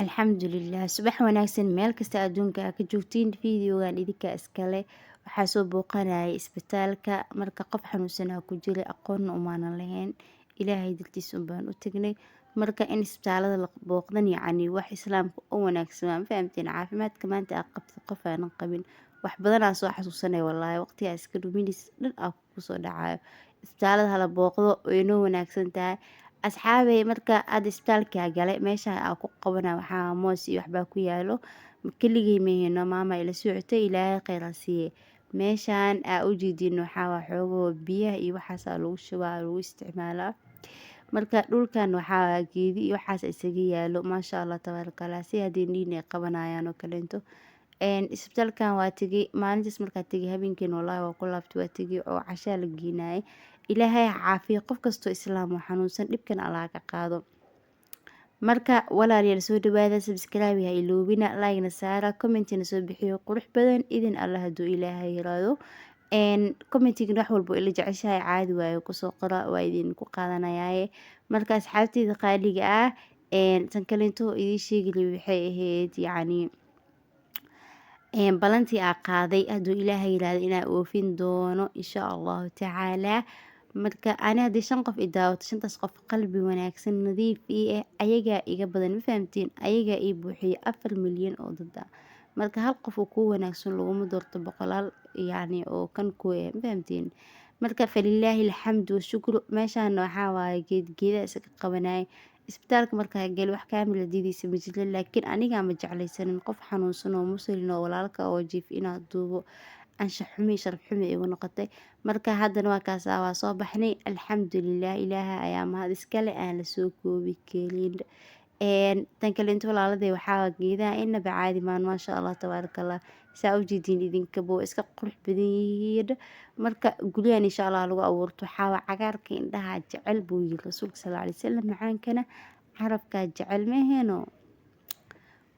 Alxamdulilah, subax wanaagsan meel kasta adduunka aa ka joogtiin. Videogan idinka iskale. Waxaa soo booqanayay isbitaalka. Marka qof xanuunsanaa ku jiray, aqoonna umaanan lahayn, Ilaahay dartiis unbaan u tagnay. Marka in isbitaalada la booqdan, yacni wax Islaamka u wanaagsan waa, ma fahamteen? Caafimaadka maanta aa qabtid qof aanan qabin. Wax badanaa soo xasuusanay, wallaahi, waqtigaa iska dhuminis dhan aa kusoo dhacayo. Isbitaalada hala booqdo, way noo wanaagsan tahay, asxaabey. Marka aada isbitaalkaa galay, meesha aa ku qabana waxaa moos iyo waxbaa ku yaalo. Keligay maheno, maama ila socotay, Ilaahay kheyr ha siiye. Meeshaan aa ujeedin waxaa waa xoogoo biyaha iyo waxaasaa lagu shubaa, lagu isticmaalaa. Marka dhulkan waxaa geedi iyo waxaas isaga yaalo. Maasha Allah, tabaaraka Allah, si haddii indhihiin ay qabanayaan oo kaleento. Isbitaalkan waa tegay maalintaas. Markaa tegay, habeenkiin wallaahi waa ku laabtay, waa tegay oo cashaa la geenayay. Ilaahay ha caafiyo qof kastoo Islaam oo xanuunsan, dhibkan Allah ka qaado. Marka walaalayaal, soo dhawaada, subscribe ha iloobina, like-na saara, commentina soo bixiyo qurux badan idin Allah hadduu Ilaahay yiraahdo. Commentigan wax walbo ila jeceshahay caadi waayo, kusoo qora, waa idinku qaadanayaaye. Marka asxaabteyda qaaliga ah, tan kalento idiin sheegi waxay ahayd, yacni balantii aa qaaday hadduu Ilaahay yiraahdo inaa oofin doono, insha Allahu tacaala. Marka ani haddii shan qof i daawato, shantaas qof qalbi wanaagsan nadiif ii ah ayagaa iga badan, ma fahamtiin? Ayagaa ii buuxiyay 4 milyan oo dad ah. Marka hal qof oo kuu wanaagsan laguma doorto boqolaal, yacni oo kan ku eh, ma fahamtiin? Marka falilaahi alxamdu washukru. Meeshaan waxaa waaye geed geedaha isaga qabanayay. Isbitaalka markaa gali, wax kaamila diideysa ma jirto, laakiin anigaa ma jeclaysanin qof xanuunsan oo Muslin oo walaalka oo jiif inaad duubo. Anshax xumi, sharaf xumi igu noqotay. Marka haddana waa kaasa, waa soo baxnay, alxamdulilah. Ilaaha ayaa mahad iskale aan lasoo koobi karin. Tan kale inta walaaladay, waxaa geedaha inaba caadi maan. Maasha Allah, tabaaraka Allah, saa ujeediin idinkaba waa iska qurux badan yihiin. Marka guryahan insha Allah lagu abuurto. Waxaa cagaarka indhaha jecel buu yiri Rasuulka sal alay wasalam, macaankana carabkaa jecel, meheeno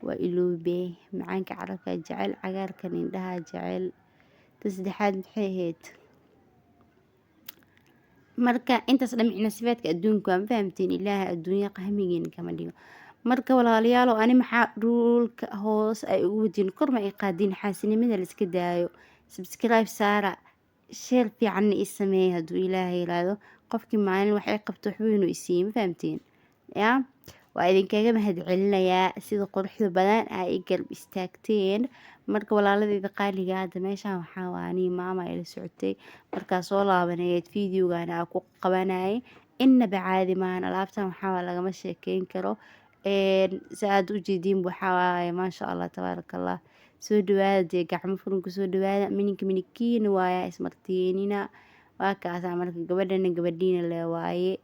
waa iloobe. Macaanka carabkaa jecel, cagaarkan indhaha jecel. Ta saddexaad maxay ahayd? Marka intaas dhamicna sifaadka adduunka waa, ma fahamtiin? Ilaaha adduunya qahmigeena kama dhigo. Marka walaalayaalo, ani maxaa dhulka hoos ay ugu wadiin, korma ay qaadiin? Xaasinimada la iska daayo, subscribe saara, share fiicanna ii sameeya. Hadduu Ilaahay yiraahdo, qofkii maalin wax ay qabto waxba inuu isiiye, ma fahamtiin? Ya waa idinkaga mahad celinayaa sida quruxda badan aa i garab istaagteen. Marka walaaladeyda qaaliga, hadda meeshaan waxaa waa anii maama ila socotay. Markaa soo laabaneed, videogana aa ku qabanayay. Inaba caadi maahan alaabtan, waxaa waa lagama sheekeyn karo. Si aad u jeediin, waxaa waaye maasha Allah, tabaaraka Allah. Soo dhawaada dee, gacmo furan kusoo dhawaada. Mininka minikiina waaya, ismartiinina waa kaasaa. Marka gabadhana gabadhiina le waaye.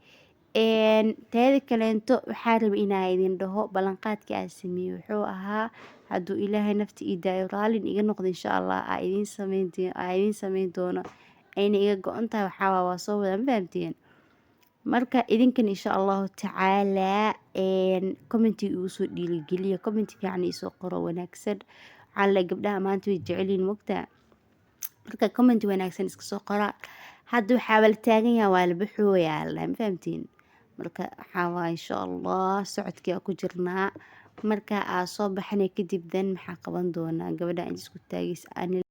Teeda kaleento, waxaa rabay inaa idin dhaho ballanqaadkii aan sameeyey wuxuu ahaa, hadduu Ilaahay nafta ii daayo, raallin iga noqdo, insha Allah aa idiin sameyn doono, ayna iga go-an tahay. Waxaa waa soo wada, ma fahamteen? Marka idinkan insha Allahu tacaalaa commentiga igu soo dhiirigeliya, comment fiican iisoo qoro wanaagsan. Waxaa le gabdhaha maanta way jecelyihin mogtaa. Marka comment wanaagsan iska soo qora. Hadda waxaaba la taagan yahay, waa la baxooyaa la, ma fahamtiin? Marka waxaa waa insha Allah socodkii aa ku jirnaa. Marka aa soo baxnay kadib, dan maxaa qaban doonaa? Gabadha in isku taagis ani